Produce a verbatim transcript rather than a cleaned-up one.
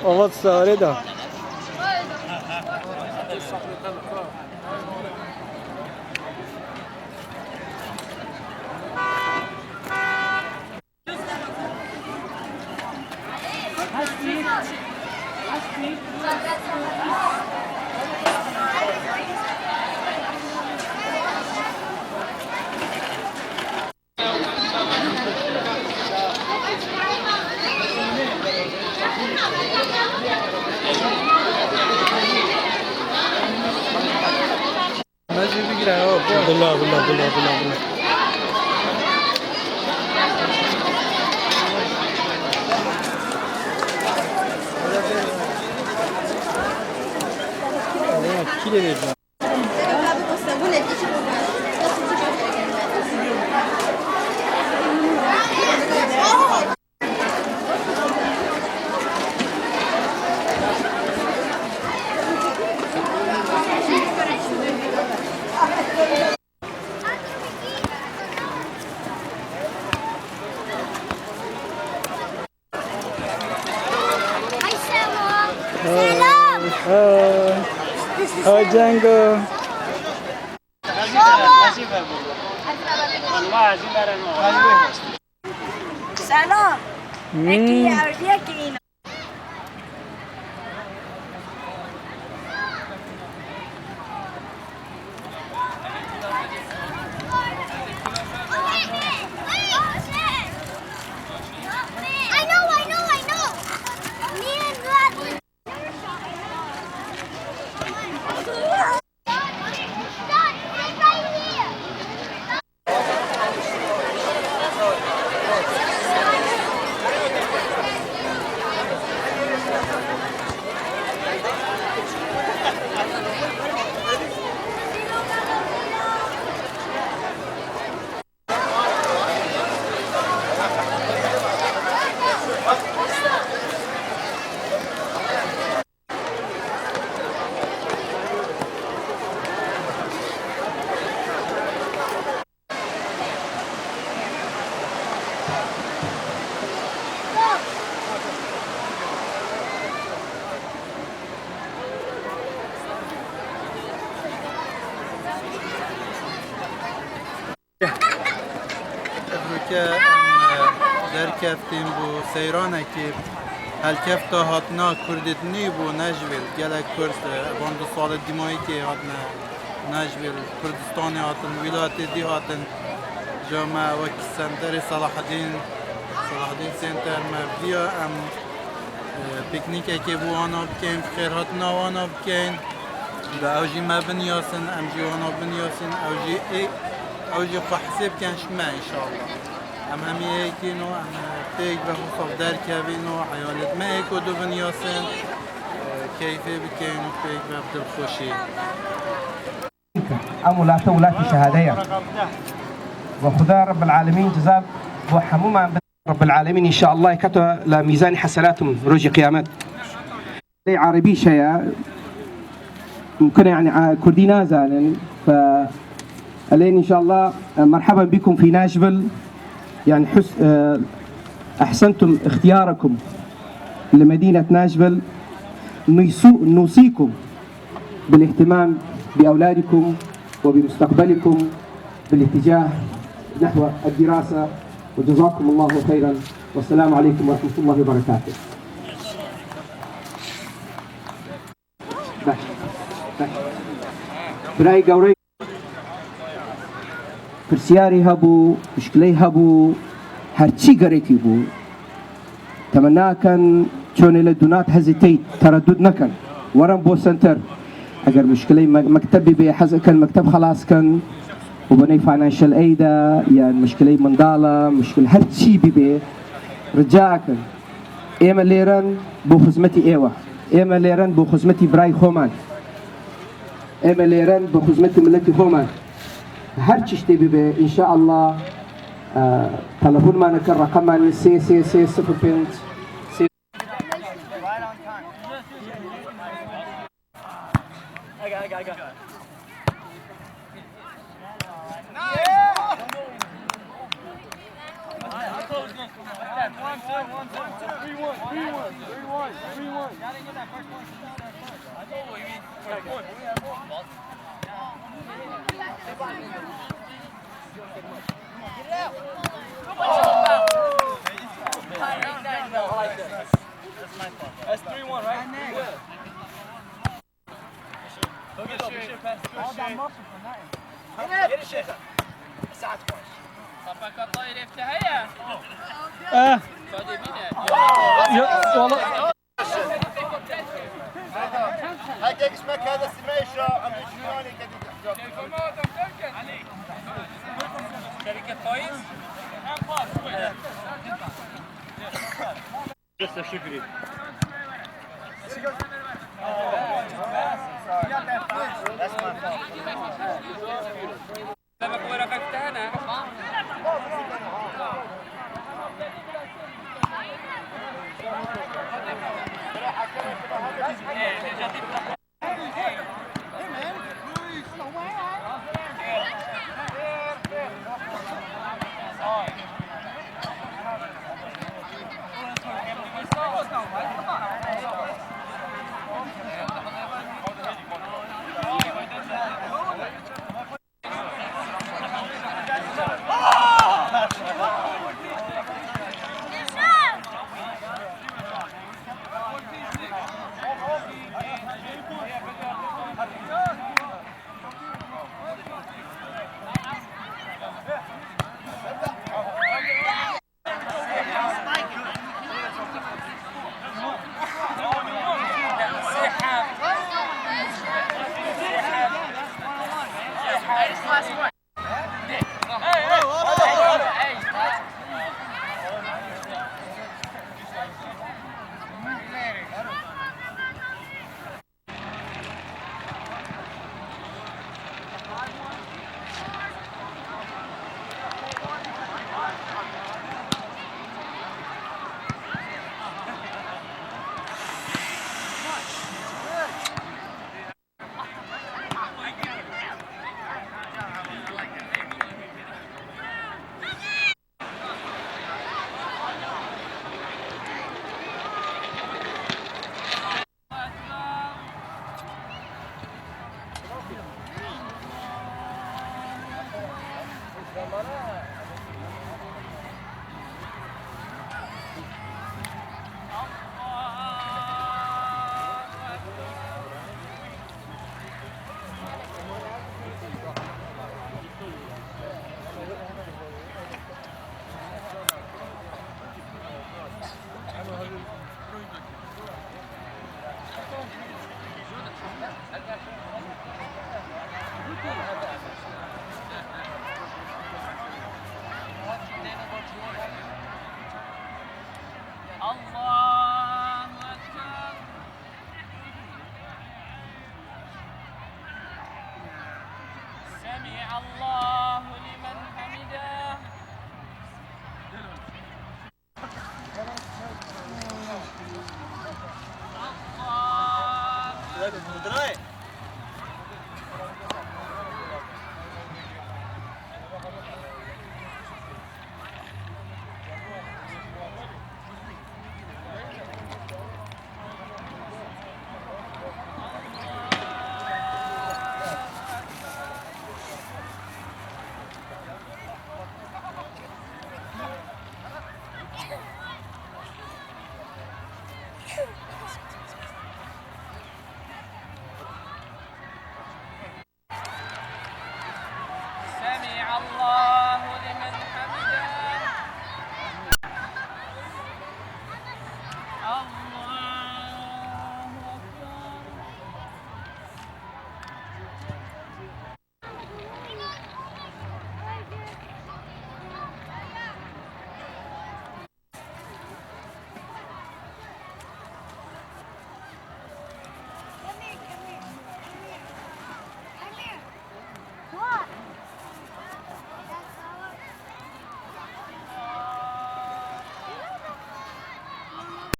Avat sarê da. Bila, bila, bila, bila, bila. Kî lê vêjna? Selam. Hay. Hay Cengo. Selam. Hmm. Eki evliya ki ina. I know, I know, I know. Me and Brad. Evroke em, e, derkeftîn bo seyranekê helkefta hatina Kurdê dinê bo Nashville. Gelek Kurd, e, van du salê dîmayî kê hatine Nashville, Kurdistanê hatin, wîlayetê dî hatin. Ja me wek senterê Selahaddin, Selahaddin Center me viya em Piknîkekê bo wana bikeyn, bi xêrhatina wana bikeyn. Bi ew jî me binyasin, em jî wana binyasin. Ew jî ê, ew jî xwe hesê bikin ji me înşallah. Em hemî êk in û em pêk ve xwe derkevin û eyalêt me êk û du binyasin. Keyfê bikeyn û pêk ve bi dilxweşî. Em wilate wilatî şehade ye. Ve Xuda Rebbil Alemîn ceza bo hemûman bide. Rebbil Alemîn înşallah kete li mîzanî hesenatûm rojî qiyamet. Lê Erebî şeye, mumkin e, yani, a, Kurdî nazanin. Fe elên înşallah, e, merheben bikum fi Nashville. Yani, hus-, e, ehsentum ihtiyarakum li medînet Nashville. Nusu-, nusikum بالاهتمام بأولادكم وبمستقبلكم بالاتجاه نحو الدراسة، وجزاكم الله خيرا، والسلام عليكم ورحمة الله وبركاته. Baş, baş. Birayê gewreyê. Pirsiyarî hebû, muşkileyê hebû, her çî gerekî bû. Temenna ken, çonê li dunat hezîteyî, teredûd neken. Werin bo senter. Eger muşkileyê me-, mekteb bibê, hez eken mekteb xelas ken. Û biney financial aid e, yan muşkileyê mindal e, muşkil her çî bibê. Rica ken. Ême lêren bo xizmetî êwe. Ême lêren bo xizmetî birayê xwe man. Ême lêren bi xizmetî miletî xwe me. Her çiştê bibe, înşeallah, e, telefon me neke, reqem me sê sê sê sifir pênc sê. One, two, one, two, three, one, three, one, three, one, three, one. That's three one, right? Sapaka tayr efte heye. Eh. Sade bine. Ya, valla. Heke kişme kede sime işa, em şunani kedi. Şerike faiz. Beste şükrü. That's my fault. الله أكبر. سمع الله لمن حمده. الله أكبر.